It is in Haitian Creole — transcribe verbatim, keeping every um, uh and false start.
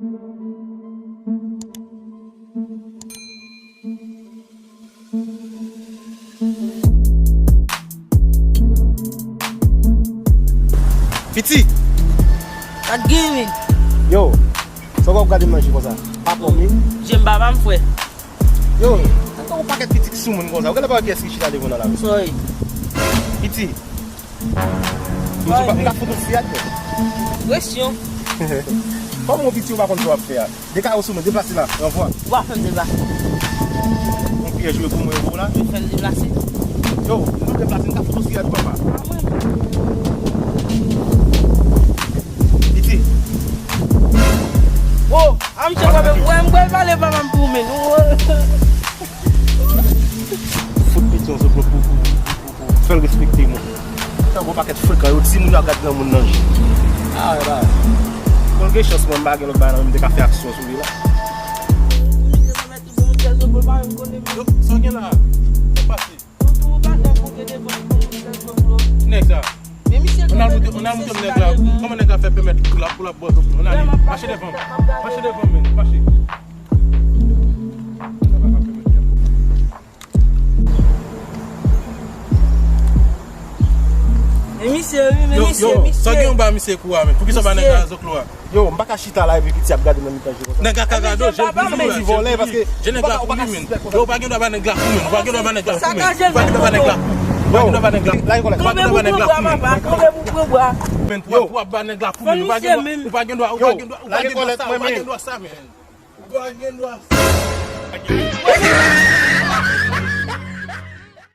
Piti! Sa k gen, men? Yo, sa w ap gade manje konsa? Pa pwòp, wi. Je m pa pa m, frè. Yo, tankou yon pakèt piti ki sou moun konsa. Ou genlè pa wè kiyès ki chita devan w nan lari. Sorry. Piti. Yo, m ka fout ou fiyat, men. Presyon. Kòman yon piti ou pa konn sa w ap fè a? Dekale w sou mwen, deplase la, ranvwa. Ou pa fè m deplase. Yon pyè jwe pou mwen, yo, la. Ou fè m deplase. Yo, nou deplase, m ka fout ou sou yad papa. Piti. Oh, a misye papa, m wè m pral pale papa m pou men. Fout piti yon sou pou, pou, pou, pou, pou fè l respekte mwen. Tankou yon pakèt frekan, yo timoun yo ap gad granmoun nan je. Ah, wè, ba. Bon, gen chans mwen, m pa gen lòt bagay nan men m, m te ka fè aksyon sou li la. Yo, sa w gen la? Sa pase? Nèg sa. On a monté, on a monté nèg la. Kòman nèg la fè pèmèt pou l ap, pou l ap bwè zòt? On a mache devan m. Mache devan m, men. Mache. Men misye, wi, men misye, misye. Sa gen yon ba misye kou a, men. Poukisa w ba nèg la zòklo a? Yo, m pa ka chita la epi piti ap gade nan mitan je konsa. Nèg la ka gade w, je l pou li. Ti vòlè, paske je nèg la pou li, men. Yo, ou pa gen dwa ba nèg la kou, men. Ou pa gen dwa ba nèg la kou, men. Ou pa gen dwa ba nèg la kou, men. Ou pa gen dwa ba nèg la kou, men. Ou pa gen dwa ba nèg la kou, men. Men, pou, pou ap ba nèg la kou, men. Ou pa gen dwa, ou pa gen dwa, ou pa gen dwa, ou pa gen dwa sa, ou pa gen dwa sa, men. Ou pa gen dwa sa.